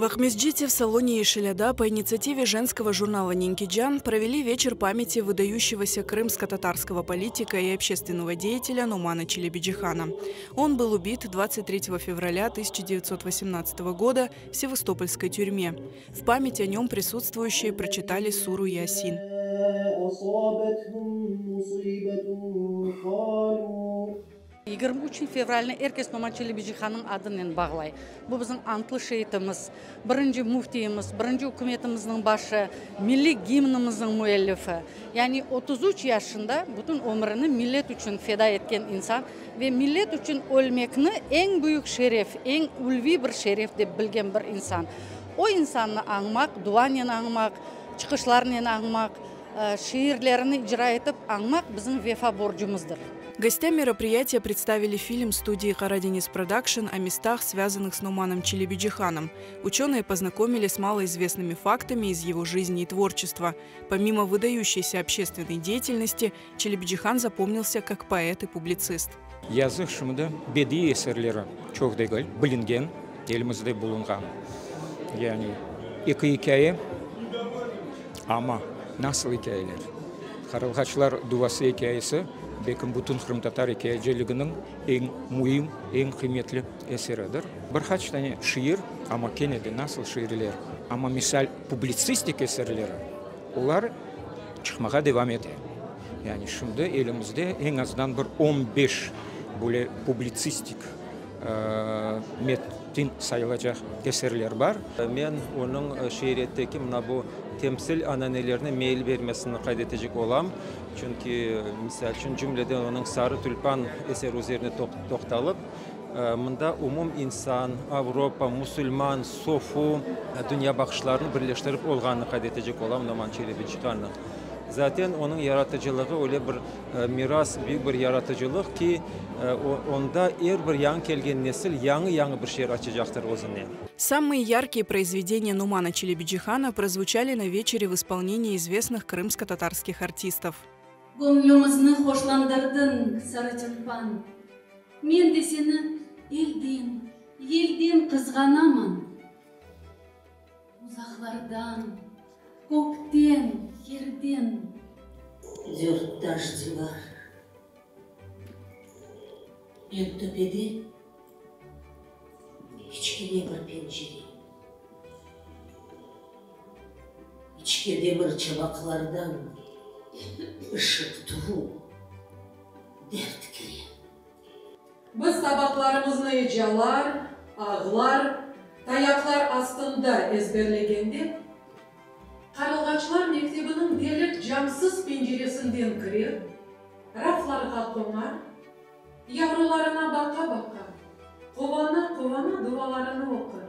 В Акмесджите в салоне Ешеляда по инициативе женского журнала «Ненкиджан» провели вечер памяти выдающегося крымско-татарского политика и общественного деятеля Нумана Челебиджихана. Он был убит 23 февраля 1918 года в Севастопольской тюрьме. В память о нем присутствующие прочитали суру Ясин. 23 fevralni er kes Noman Çelebicihannıñ adınen bağlay. Bu bizim antlı şeitimiz, birinci müftiyimiz, birinci ükümetimizniñ başı, milliy gimnimizniñ müellifi. Yani 33 yaşında bütün ömürini millet içün feda etken insan ve millet içün ölmekni eñ büyük şeref, eñ ülviy bir şeref dep bilgen bir insan. O insannı añmaq, duanen añmaq, çıqışlarnen añmaq, şiirlerini icra etip añmaq bizim vefa borcumızdır. Гостям мероприятия представили фильм студии «Карадениз Продакшн» о местах, связанных с Нуманом Челебиджиханом. Ученые познакомили с малоизвестными фактами из его жизни и творчества. Помимо выдающейся общественной деятельности, Челебиджихан запомнился как поэт и публицист. Yazıq, şimdi bediiy eserleri çoq degil, bilingen, elimizde bulunğan. Yani eki ikâye, amma nasıl ikâyeler? Qarılğaçlar duası ikâyesi, belkim, bütün qırımtatar ikâyeciliginiñ eñ müim, eñ qıymetli eseridir. Bir qaç tane şiir, amma kene de nasıl şiirler? Amma, misal, publitsistik eserleri, olar çıqmağa devam ete. Yani şimdi elimizde eñ azından bir 15 böyle publitsistik metin sayılacaq eserler bar. Men onıñ şiiriyetteki mına bu temsil ananelerine meyil bermesini qayd etecek olam. Çünki, misal içün, cümleden onıñ Sarı tülpan eseri üzerine toqtalıp, mında umum insan, Avropa, musulman, sofu dünyabaqışlarını birleştirip olğanını qayd etecek olam Noman Çelebicihannıñ. Zaten onıñ yaratıcılığı öyle bir miras, büyük bir yaratıcılıq ki, onda er bir yañı kelgen nesil yañı-yañı bir şeyler açacaqtır özüne. Самые яркие произведения Нумана Челебиджихана прозвучали на вечере в исполнении известных крымско-татарских артистов. Göñlümizni hoşlandırdıñ, sarı tülpan, Men de seni elden, yelden qızğanaman. Uzaqlardan, kökten, yerden. Dört taş divar. Eñ töpede kiçkene bir pencere. İçke demir çabaqlardan ışıq tuvul, dert kire. Biz sabaqlarımıznı ecalar, ağlar, tayaqlar astında ezberlegende, Qarılğaçlar mektebiniñ delik camsız penceresinden kirer, raflarğa qonar, yavrularına baqa-baqa, quvana-quvana dualarını oqur.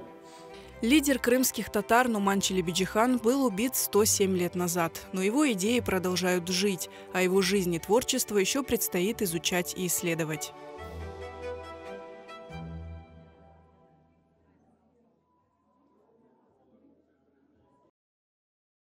Лидер крымских татар Нуман Челебиджихан был убит 107 лет назад, но его идеи продолжают жить, а его жизнь и творчество еще предстоит изучать и исследовать.